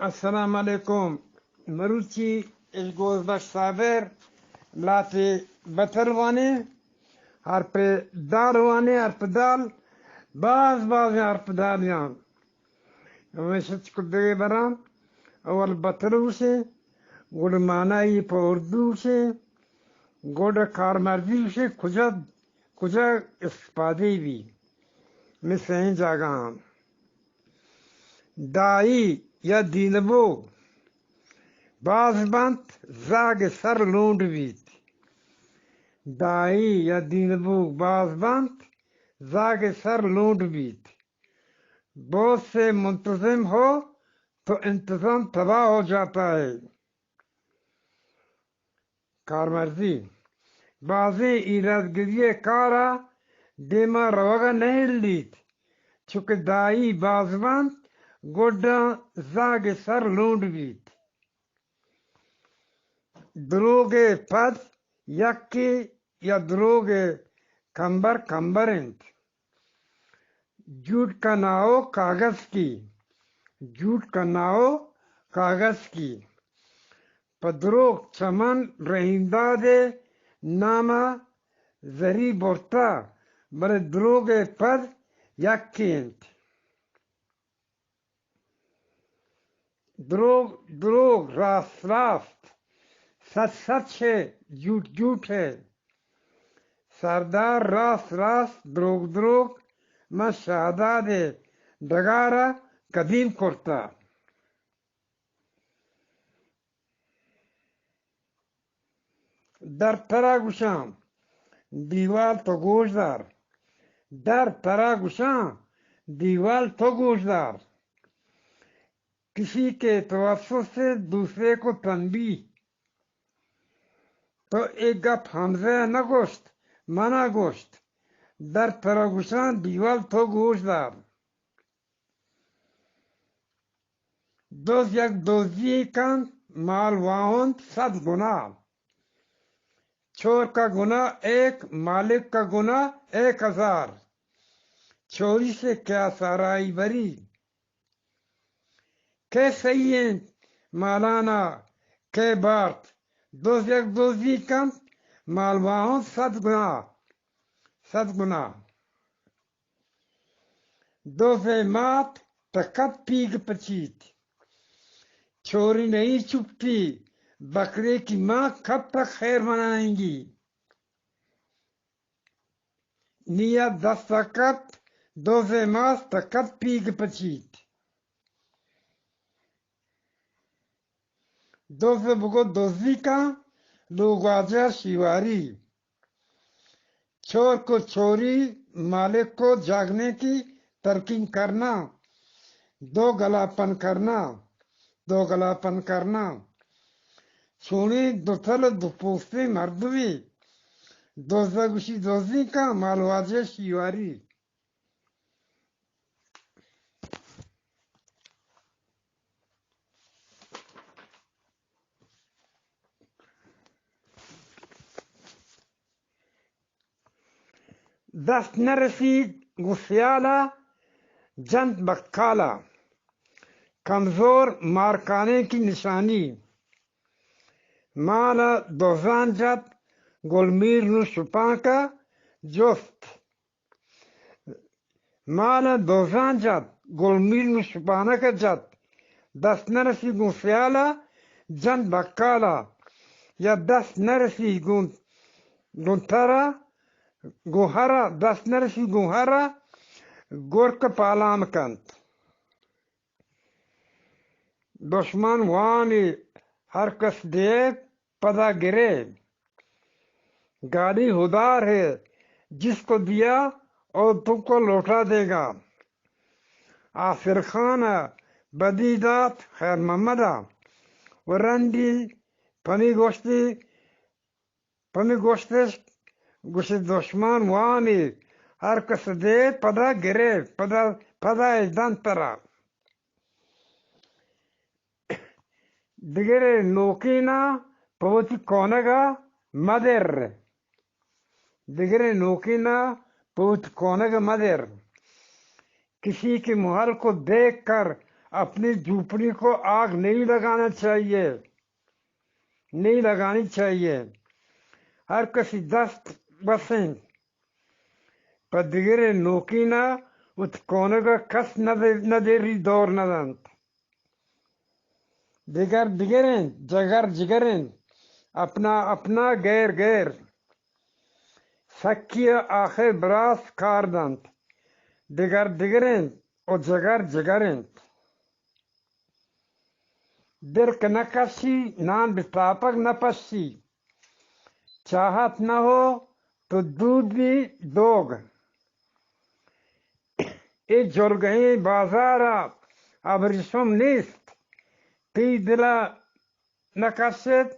السلام علیکم۔ مروچی اش گوز بخش صابر لاتے بتل وانے، حرف دال وانے، حرف دال، باز باز حرف دال یان۔ ہمیشہ چکدگے براں، اول بتل گوشے، گڑ معنی پہ اردو گوشے، گڑ کارمرزی گوشے، کجا، کجا استفادہ بی؟ مثل این جاگہ ہم دائی یا دینبوگ باز بنت، زاگ سر لونڈ بیت۔ دائی یا دینبوگ باز بنت، زاگ سر لونڈ بیت۔ بہت سے منتظم ہو تو انتظام تباہ ہو جاتا ہے۔ کارمرزی، بازیں ایرادگری ءِ کار ءَ دیما روگ ءَ نہ ہلیت، چوکہ دائی باز بنت، گڈاں زاگ ءِ سر لونڈ بیت۔ دروگ ءِ پد یکے یا دروگ ءِ کمبر کمبر انت۔ جھوٹ کا ناؤ کاغذ کی، جھوٹ کا ناؤ کاغذ کی۔ پہ دروگ چہ من رحیم داد ءِ نام ءَ زری برتہ، بلے دروگ ءِ پد یکے انت۔ دروگ دروگ، راست راست، سچ سچ ہے، جھوٹ جھوٹ ہے۔ سردار راست راست، دروگ دروگ، من شہداد ءِ ڈگار ءَ قدیم کرتہ۔ در ترا گوشاں، دیوال تو گوش دار۔ در ترا گوشاں، دیوال تو گوش دار۔ کسی کے توسط سے دوسرے کو تنبیہ۔ تو اے گپ حمزہ ءَ نہ گوشت، من ءَ گوشت۔ در ترا گوشاں، دیوال تو گوش دار۔ دز یک دزی کنت، مال واہند صد گنا۔ چور کا گنا ایک، مالک کا گنا ایک ہزار۔ چوری سے کیا سارائی بری؟ کئے سہی انت مالانا، کئے بارت؟ دز یک دزی کنت، مال واہند صد گنا، صد گنا۔ دز ءِ مات تکت پیگ پچیت۔ چوری نہیں چھپتی، بکرے کی ماں کب تک خیر منائیں گی؟ نیت دست ءَ کپت، دز ءِ مات تکت پیگ پچیت۔ دز بگو دزی کن، لوگ واجہ شیواری۔ چور کو چوری، مالک کو جاگنے کی تلقین کرنا، دو گلاپن کرنا، دو گلاپن کرنا۔ چونیں دوتل دو پوستیں مردمے، دز گوشی دزی کن، مال واجہ شیواری۔ دست نہ رسیت گوں سیال ءَ، جنت بکال ءَ۔ کمزور مارکانیں کی نشانی۔ مال ءَ دزان جت، گل میر نوں شپانک ءَ جست۔ مال ءَ دزان جت، گل میر نوں شپانک ءَ جت۔ دست نہ رسی گوں سیال ءَ، جنت بکال ءَ۔ یا دست نہ رسی گوں، گوں تر ءَ، گوں ہر ءَ، دست نہ رسی گوں ہر ءَ، گرک پالان کنت۔ دشمن وانی، ہر کس دے پدا گرے۔ گالی ادھار ہے، جس کو دیا اور تم کو لوٹا دے گا۔ آصف خان ءَ بدی دات خیر محمد ءَ، و رندی پمی گوشتی، پمی گوشتش، گوشی دشمن وانی، ہر کس دے پدا گرے، پدا، پدا اے دنت ترا۔ دگرے نوکینا پہ وتی کونگا مدر۔ دگرے نوکینا پہ وتی کونگا مدر۔ کسی کی محل کو دیکھ کر اپنی جھوپڑی کو آگ نہیں لگانا چاہیے، نہیں لگانی چاہیے۔ ہر کسی دست بسیں پہ دگریں نوکینا، وت کونگا کس نہ دے-، نہ دیری دور نہ دنت۔ دگر دگریں، جگر جگریں، اپنا اپنا غیر غیر۔ سکی آخر براس کار دنت۔ دگر دگریں و جگر جگریں۔ دل کہ نہ کشی، نان بہ تاپگ نہ پشی۔ چاہت نہ ہو تو دود بی دوگ۔ اے جرگہیں بازارا ابریشم نیست۔ تئی دلا نہ کشت،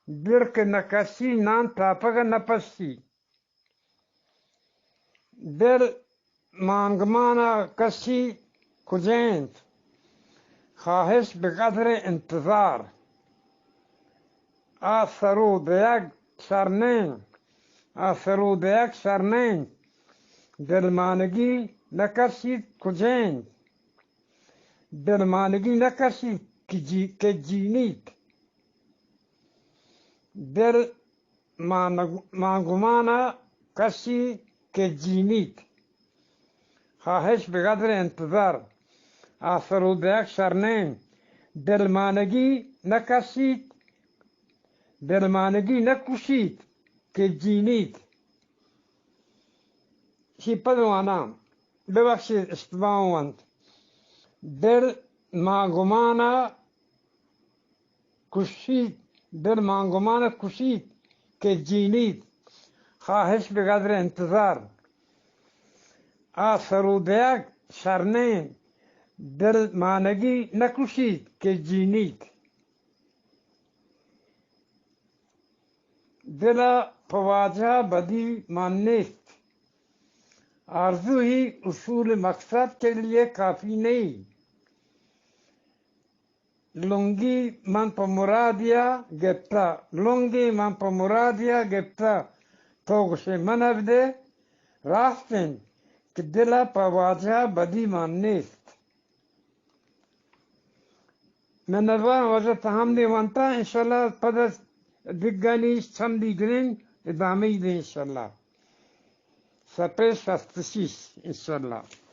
دل کہ نہ کشی، نان تاپگ نہ پشی۔ دل مانگمان ء کشی کجینت؟ خواہش بہ قدر انتظار۔ آ سرو دیگ شر نین، آ سرو دیگ شر نین۔ دلمانگی نہ کشیت کجینت؟ دلمانگی نہ کشیت کہ جی-، کہ جینیت۔ دل مان-، مانگمان ء کشی کہ جینیت۔ خواہش بہ قدر انتظار۔ آ سرو دیگ شر نین۔ دلمانگی نہ کشیت، دلمانگی نہ کشیت کہ جینیت۔ شی پد واناں، ببخشید اشتباہ ونت۔ دل مانگمان ء کشیت، دل مانگمان ء کشیت کہ جینیت۔ خواہش بہ قدر انتظار۔ آ سرو دیگ شر نین، دل مانگی نہ کشیت کہ جینیت۔ دل ء پہ واجہ بدی مان نیست۔ آرزو ہی اصول مقصد کے لیے کافی نہیں۔ لنگی من پہ مرادیا گپتا، لنگی من پہ مرادیا گپتا، تو گوشے من ء بدے۔ راست انت کہ دل ء پہ واجہ بدی مان نیست۔ منتوار واجہ تہمدے ونتا، انشاءاللہ پد از دگانی چندی گرین ادامہ دیں انشاءاللہ۔ سپے شست شش انشاءاللہ۔